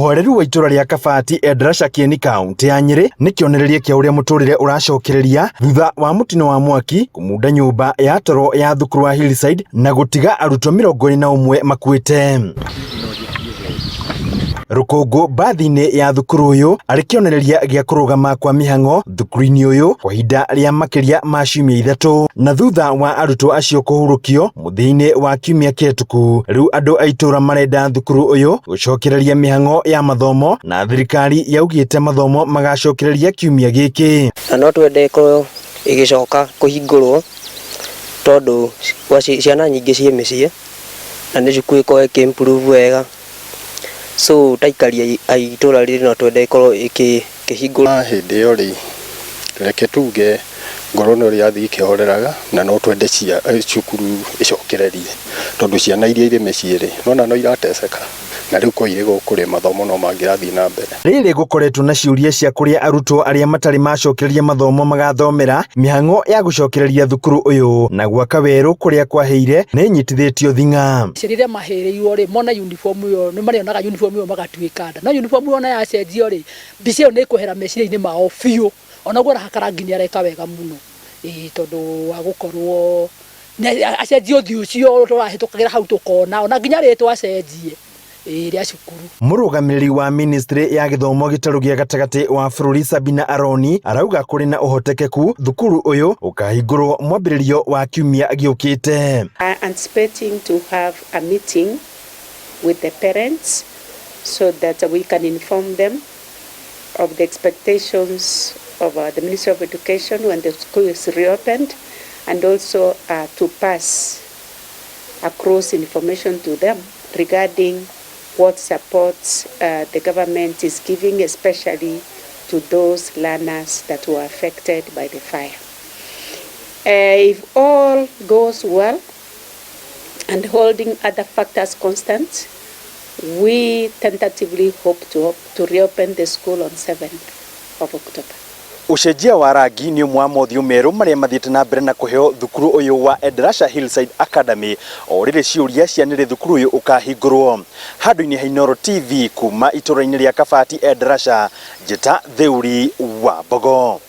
Ũhoreru wa itũra rĩa Kabati Endarasha Kieni kaunti ya Nyĩrĩ nĩ kĩonereria kĩa ũrĩa mũtũrĩre ũracokereria thutha wa mũtino wa mwaki kũmunda nyũmba ya toro ya thukuru wa Hillside na gũtiga arutwo 41 makuĩte. Rũkũngũ mbathi-inĩ ya thukuru ũyũ arĩ kĩonereria gĩa kũrũgama kwa mĩhang'o thukuru-inĩ ũyũ kwa ihinda rĩa makĩria ma ciumia 3 na thutha wa arutwo acio kũhurũkio mũthia-inĩ wa kiumia kĩhetũku. Rĩu andũ a itũũra marenda thukuru ũyũ gũcokereria mĩhang'o ya mathomo na thirikari yaugĩte mathomo magacokereria kiumia gĩkĩ. Na no twende ĩkorwo ĩgĩcoka kũhingũrwo tondũ ciana nyingĩ ciĩ mĩciĩ na nĩ cukuru ĩkorwo ĩkĩ improve wega. So ta aikari a itũra rĩrĩ no twende ĩkorwo ĩkĩhingũrwo. Hĩndĩ ĩyo rĩ, reke tuge ngoro no ĩrathiĩ ĩkĩhoreraga na no twende cukuru ĩcokererie tondũ ciana iria irĩ mĩciĩ rĩ, nona no irateceka na rĩu ko irĩ gũkũ rĩ, mathomo no mangĩrathiĩ na mbere. Rĩrĩ gũkoretwo na ciũria cia kũrĩa arutwo arĩa matarĩ macokereria mathomo magathomera, mĩhang'o ya gũcokereria thukuru ũyũ na gwaka werũ kũrĩa kwahĩire nĩ ĩnyitithĩtio thing'a. Rĩrĩa mahĩrĩirwo rĩ, mona uniform ĩyo nĩ marĩonaga uniform ĩyo magatuĩka nda, no uniform ĩyo ona yacenjio rĩ, mbica ĩyo nĩ ĩkwehera meciria-inĩ mao biũ. Ona ũguo arahaka rangi nĩ areka wega mũno, ĩĩ tondũ wa gũkorwo acenjie ũthiũ ũcio tũrahĩtũkagĩra hau tũkona, ona nginya rĩtwa acenjie, ĩĩ rĩa cukuru. Mũrũgamĩrĩri wa ministry ya gĩthomo gĩtarũ gĩa gatagatĩ wa bũrũri Sabina Aroni arauga kũrĩ na ũhotekeku thukuru ũyũ ũkahingũrwo mwambĩrĩrio wa kiumia gĩũkĩte. Anticipating to have a meeting with the parents so that we can inform them of the expectations of the Ministry of Education when the school is reopened, and also to pass across information to them regarding what support the government is giving, especially to those learners that were affected by the fire. If all goes well and holding other factors constant, we tentatively hope to reopen the school on 7th of October. Ũcenjia wa rangi nĩ ũmwe wa mothiũ merũ marĩa mathiĩte na mbere na kũheo thukuru ũyũ wa Endarasha Hillside Academy o rĩrĩ ciũria cia nĩrĩ thukuru ũyũ ũkahingũrwo. Handũ-inĩ ha Inooro TV kuma itũũra-inĩ rĩa Kabati Endarasha, njĩta Theuri wa Mbogo.